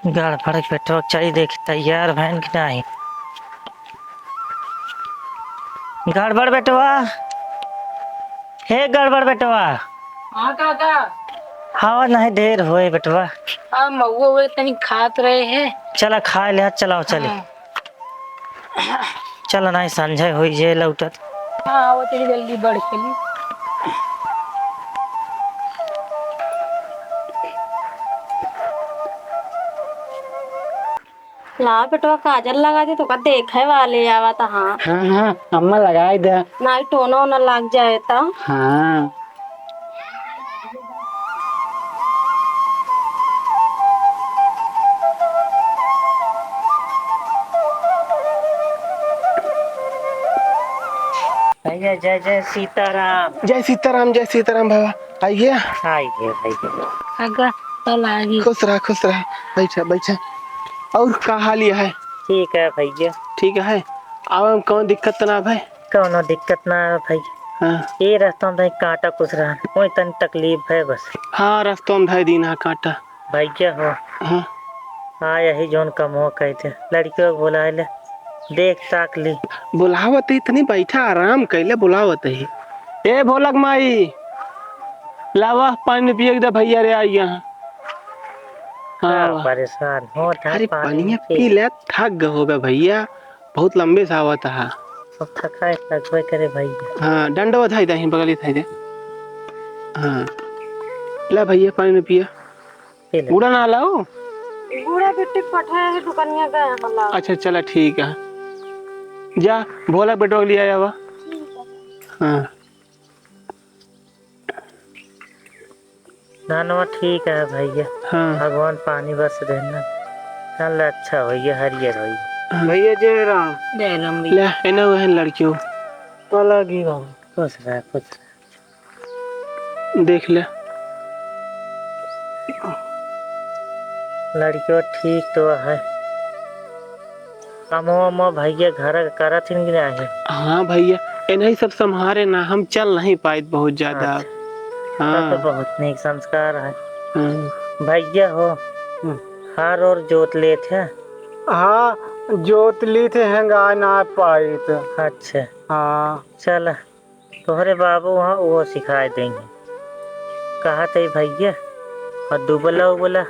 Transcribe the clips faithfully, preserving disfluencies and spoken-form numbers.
गड़बड़ बेटवा, चली देखी तैयार भैन कि नाही। गड़बड़ बेटवा, हे गड़बड़ बेटवा। हाँ काका। हवा नाही ढेर होए बेटवा। हाँ, महुआ हुए तनी खात रहे हैं। चला खाए ले, चलाओ चली। हाँ। चल, नाही संझा होई जे लौटत। हाँ, आवत ही जल्दी बढ़ चली। ला बेटवा, काजल लगा दे, तोका देखे वाले आवत। हाँ, हाँ, अम्मा लगाई दे। नाही टोना ओना लाग जाए त। हाँ। भैया, जय जय सीताराम। जय सीताराम, जय सीताराम बाबा। आई गया? आई गया, आई गया। अगा, चल आ गई। खुश रहा, खुश रहा। बैठा, बैठा। और का हाल है? ठीक है भैया। ठीक है। आवे में कौन दिक्कत ना भाई? कौनो दिक्कत ना है भाई। हाँ। ये रास्ता में भाई कांटा कुछ रहा, कोई तनी तकलीफ है बस। हाँ, रास्ता में भाई दीना कांटा। भैया हो। हाँ। हाँ, यही जौन कम हो कहते, लड़कियों को बुलाए ले, देख ताक ली। बुलावत ही तनी बैठा, आराम कैले बुलावत ही। ए भोलक माई, लावा पानी पिए के दे भैया रे, आई यहाँ। हाँ, हाँ, वाह। परेशान हो था अरे, पानी पनिया पी। पी ले, थक गए होगा भैया, बहुत लंबे से आवत हा। सब थकाए लगबे करे भैया। हाँ, डंडवा धाई दे, बगली धाई दे। हाँ, ला भैया, पानी पिया। पी ले। गुड़ा ना लाओ। गुड़ा बिट्टी पठा है दुकानिया का, हाँ, लाओ। अच्छा, चला, ठीक है। जा, भोला बेटवा के लिए आया हुआ। ठीक है। हाँ। धनवा ठीक है भैया। हाँ। भगवान पानी बस देना। चल अच्छा होइए, हरियर होइए। हाँ। भैया जय राम। जय राम भैया। ले, एने वहन लड़कियों। अलग ही बाबू। खुश रह, खुश रह। देख ले। लड़कियों ठीक तो है। कमवा उमवा भैया घर के करत हिन कि नाही? हाँ भैया, इन्हीं सब सम्हारे ना, हम चल नहीं पाइत बहुत ज्यादा। अच्छा। हाँ। तब तो बहुत नीक संस्कार है। हाँ। भैया हो, हम्म। हर और जोत लेत है? हाँ, जोत ली थे, हेंगाय ना पाइत। अच्छा। हाँ। चल, तोहरे बाबू हाँ, वो सिखाए देंगे। कहा थे भैया, और दुबला उबला?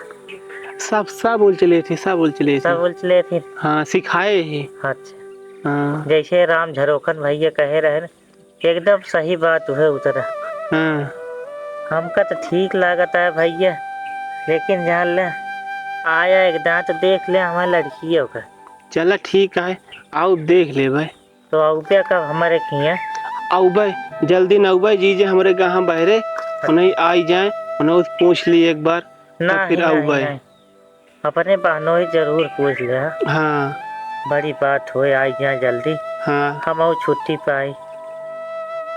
सब, सब उलचले थे, सब उलचले थे। सब उलचले थे? हाँ, सिखाए ही। अच्छा। हाँ। जैसे राम झरोखन भैया कहे रहे न, एकदम सही बात हुए उतरा। हाँ। हमका तो ठीक लागत है भैया, लेकिन जान ले, आया एक दांत देख ले हमारे लड़कियों का। चला ठीक है, आओ देख ले भाई। तो अउबे कब हमरे किहाँ? अउबे, जल्दी न अउबे, जीजे हमरे कहाँ बहरे, उन्हें आई जाए, उन्हें पूछ ली एक बार, तब नहीं, फिर नहीं, अउबे। नहीं। अपने बहनों ही जरूर पूछ ले, हाँ। हाँ। बड़ी बात होए, आई जाए जल्दी। हाँ। हम अउ छुट्टी पाई।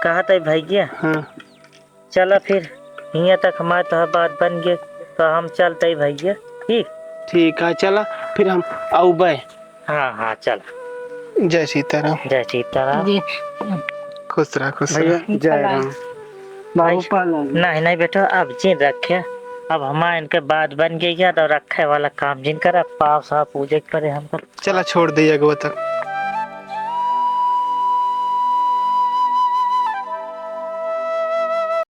कहा तई भैया? हाँ। चला फिर, हियाँ तक हमार तोहार बात बन गए, तो हम चलते ही भैया, ठीक? ठीक है, चला, फिर हम अउबे। हाँ, हाँ, चल। जय सीताराम। जय सीताराम। जी। खुश रहा, खुश भैया, रहा। जय राम। बाबू भाई, पालन। नहीं, नहीं बेटा, अब जिन रखे, अब हमार इनके बात बन गई है, तो रखे वाला काम जिन कर, अब पाव साहब पूजे के परे हमको। चला, छोड़ दे अगवा तक।